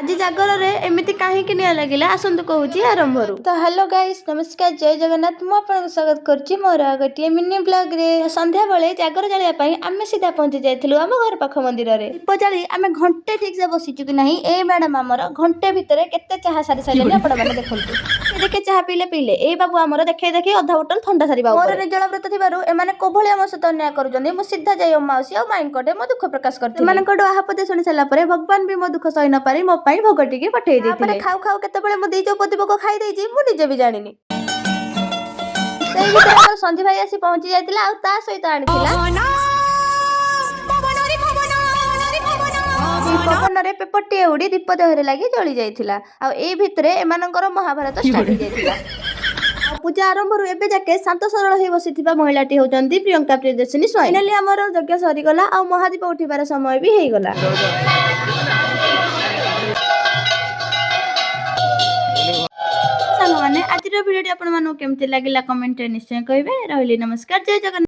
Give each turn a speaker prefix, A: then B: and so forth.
A: ଆଜି ଜାଗରରେ ଏମିତି କାହିଁକି ନିଆଁ ଲାଗିଲା, ଆସନ୍ତୁ କହୁଛି ଆରମ୍ଭରୁ। ତ ହ୍ୟାଲୋ ଗାଇସ୍, ନମସ୍କାର, ଜୟ ଜଗନ୍ନାଥ। ମୁଁ ଆପଣଙ୍କୁ ସ୍ୱାଗତ କରୁଛି ମୋର ଆଉ ଗୋଟିଏ ମିନି ବ୍ଲଗରେ। ସନ୍ଧ୍ୟାବେଳେ ଜାଗର ଜାଳିବା ପାଇଁ ଆମେ ସିଧା ପହଞ୍ଚି ଯାଇଥିଲୁ ଆମ ଘର ପାଖ ମନ୍ଦିରରେ। ଦୀପ ଜାଳି ଆମେ ଘଣ୍ଟେ ଠିକ୍ ସେ ବସିଛୁ କି ନାହିଁ, ଏଇ ମ୍ୟାଡ଼ାମ ଆମର ଘଣ୍ଟେ ଭିତରେ କେତେ ଚାହା ସାରି ସାରିଲେଣି, ଆପଣମାନେ ଦେଖନ୍ତୁ। ଦେଖେ, ଚାହା ପିଇଲେ ପିଇଲେ, ଏଇ ବାବୁ ଆମର ଦେଖେଇ ଦେଖେଇ ଅଧା ବୋଟଲ ଥଣ୍ଡା ସାରିବା। ମୋର ନିର୍ଜଳା ବ୍ରତ ଥିବାରୁ ଏମାନେ କୋଭଳି ଆମ ସହିତ ଅନ୍ୟାୟ କରୁଛନ୍ତି, ମୁଁ ସିଧା ଯାଇ ମାଉସୀ ଆଉ ମାଇଙ୍କଟେ ମୋ ଦୁଃଖ ପ୍ରକାଶ କରିଥିଲି। ଏମାନଙ୍କଠୁ ଆହାପଦେ ଶୁଣି ସାରିଲା ପରେ ଭଗବାନ ବି ମୋ ଦୁଃଖ ସହି ନ ପାରି ମୋ ପାଇଁ ଭୋଗ ଟିକେ ପଠେଇ ଦେଇଥିଲେ। ଖାଉ ଖାଉ କେତେବେଳେ ମୁଁ ଦି ଚଉପତି ଭୋଗ ଖାଇ ଦେଇଛି, ମୁଁ ନିଜେ ବି ଜାଣିନି। ସେଇ ଭିତରେ ଆମର ସଞ୍ଜୁ ଭାଇ ଆସି ପହଞ୍ଚି ଯାଇଥିଲା ଆଉ ତା ସହିତ ଆଣିଥିଲା ପବନରେ ପେପରଟିଏ ଉଡ଼ି ଦୀପ ଦେହରେ ଲାଗି ଜଳି ଯାଇଥିଲା। ଆଉ ଏଇ ଭିତରେ ଏମାନଙ୍କର ମହାଭାରତ ଷ୍ଟାର୍ଟ ହେଇଯାଇଥିଲା। ଆଉ ପୂଜା ଆରମ୍ଭରୁ ଏବେ ଯାକେ ଶାନ୍ତ ସରଳ ହେଇ ବସିଥିବା ମହିଳାଟି ହେଉଛନ୍ତି ପ୍ରିୟଙ୍କା ପ୍ରିୟଦର୍ଶିନୀ ସ୍ୱାଇଁ। ଫାଇନାଲି ଆମର ଯଜ୍ଞ ସରିଗଲା ଆଉ ମହାଦୀପ ଉଠିବାର ସମୟ ବି ହେଇଗଲା। ସାଙ୍ଗମାନେ, ଆଜିର ଭିଡ଼ିଓଟି ଆପଣମାନଙ୍କୁ କେମିତି ଲାଗିଲା, କମେଣ୍ଟରେ ନିଶ୍ଚୟ କହିବେ। ରହିଲି, ନମସ୍କାର, ଜୟ ଜଗନ୍ନାଥ।